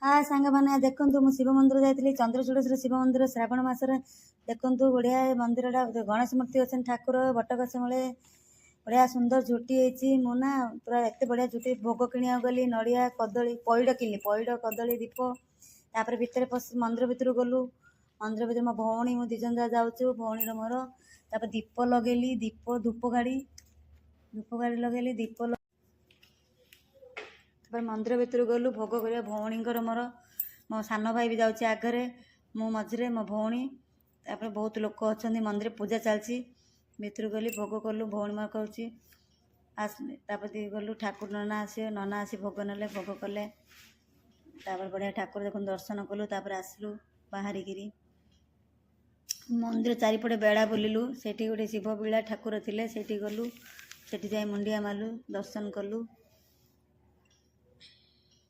ହାଏ ସାଙ୍ଗମାନେ, ଦେଖନ୍ତୁ ମୁଁ ଶିବ ମନ୍ଦିର ଯାଇଥିଲି, ଚନ୍ଦ୍ରଚୂଡ଼େଶ୍ୱର ଶିବ ମନ୍ଦିର। ଶ୍ରାବଣ ମାସରେ ଦେଖନ୍ତୁ ବଢ଼ିଆ ମନ୍ଦିରଟା, ଗଣେଶ ମୂର୍ତ୍ତି ଅଛନ୍ତି, ଠାକୁର ବଟଗଛ ମୂଳେ ବଢ଼ିଆ ସୁନ୍ଦର ଝୋଟି ହେଇଛି। ମୁଁ ନା ପୁରା ଏତେ ବଢ଼ିଆ ଝୋଟି। ଭୋଗ କିଣିବାକୁ ଗଲି, ନଡ଼ିଆ କଦଳୀ ପଇଡ଼ କିଣିଲି, ପଇଡ଼ କଦଳୀ ଦୀପ। ତାପରେ ଭିତରେ ପଶି ମନ୍ଦିର ଭିତରକୁ ଗଲୁ। ମନ୍ଦିର ଭିତରେ ମୋ ଭଉଣୀ ମୁଁ ଦୁଇ ଜଣ ଯାକ ଯାଉଛୁ, ଭଉଣୀର ମୋର। ତାପରେ ଦୀପ ଲଗେଇଲି, ଦୀପ ଧୂପକାଠି, ଧୂପକାଠି ଲଗେଇଲି, ଦୀପ। ତାପରେ ମନ୍ଦିର ଭିତରକୁ ଗଲୁ ଭୋଗ କରିବା, ଭଉଣୀଙ୍କର ମୋର। ମୋ ସାନ ଭାଇ ବି ଯାଉଛି ଆଗରେ, ମୁଁ ମଝିରେ, ମୋ ଭଉଣୀ। ତାପରେ ବହୁତ ଲୋକ ଅଛନ୍ତି ମନ୍ଦିରରେ, ପୂଜା ଚାଲିଛି। ଭିତରକୁ ଗଲି, ଭୋଗ କଲୁ, ଭଉଣୀ ମୋର କରୁଛି। ତାପରେ ଗଲୁ, ଠାକୁର ନନା ଆସିବେ, ନନା ଆସି ଭୋଗ ନେଲେ, ଭୋଗ କଲେ। ତାପରେ ବଢ଼ିଆ ଠାକୁର ଦେଖନ୍ତୁ ଦର୍ଶନ କଲୁ। ତାପରେ ଆସିଲୁ ବାହାରିକିରି, ମନ୍ଦିର ଚାରିପଟେ ବେଳା ବୁଲିଲୁ। ସେଠି ଗୋଟେ ଶିବ ବିଳା ଠାକୁର ଥିଲେ, ସେଇଠି ଗଲୁ, ସେଠି ଯାଇ ମୁଣ୍ଡିଆ ମାରିଲୁ, ଦର୍ଶନ କଲୁ।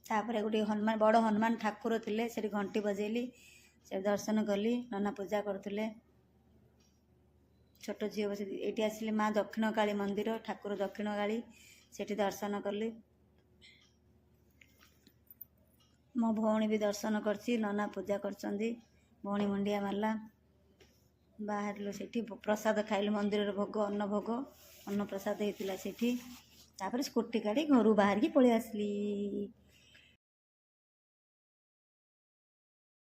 ତାପରେ ଗୋଟେ ହନୁମାନ, ବଡ଼ ହନୁମାନ ଠାକୁର ଥିଲେ, ସେଠି ଘଣ୍ଟି ବଜେଇଲି, ସେଠି ଦର୍ଶନ କଲି। ନନା ପୂଜା କରୁଥିଲେ, ଛୋଟ ଝିଅ ବସି। ଏଇଠି ଆସିଲି ମା ଦକ୍ଷିଣକାଳୀ ମନ୍ଦିର, ଠାକୁର ଦକ୍ଷିଣକାଳୀ, ସେଠି ଦର୍ଶନ କଲି। ମୋ ଭଉଣୀ ବି ଦର୍ଶନ କରିଛି, ନନା ପୂଜା କରିଛନ୍ତି, ଭଉଣୀ ମୁଣ୍ଡିଆ ମାରିଲା। ବାହାରିଲୁ ସେଠି, ପ୍ରସାଦ ଖାଇଲୁ, ମନ୍ଦିରରେ ଭୋଗ, ଅନ୍ନ ଭୋଗ, ଅନ୍ନ ପ୍ରସାଦ ହେଇଥିଲା ସେଠି। ତାପରେ ସ୍କୁଟି କାଢ଼ି ଘରୁ ବାହାରିକି ପଳେଇ ଆସିଲି।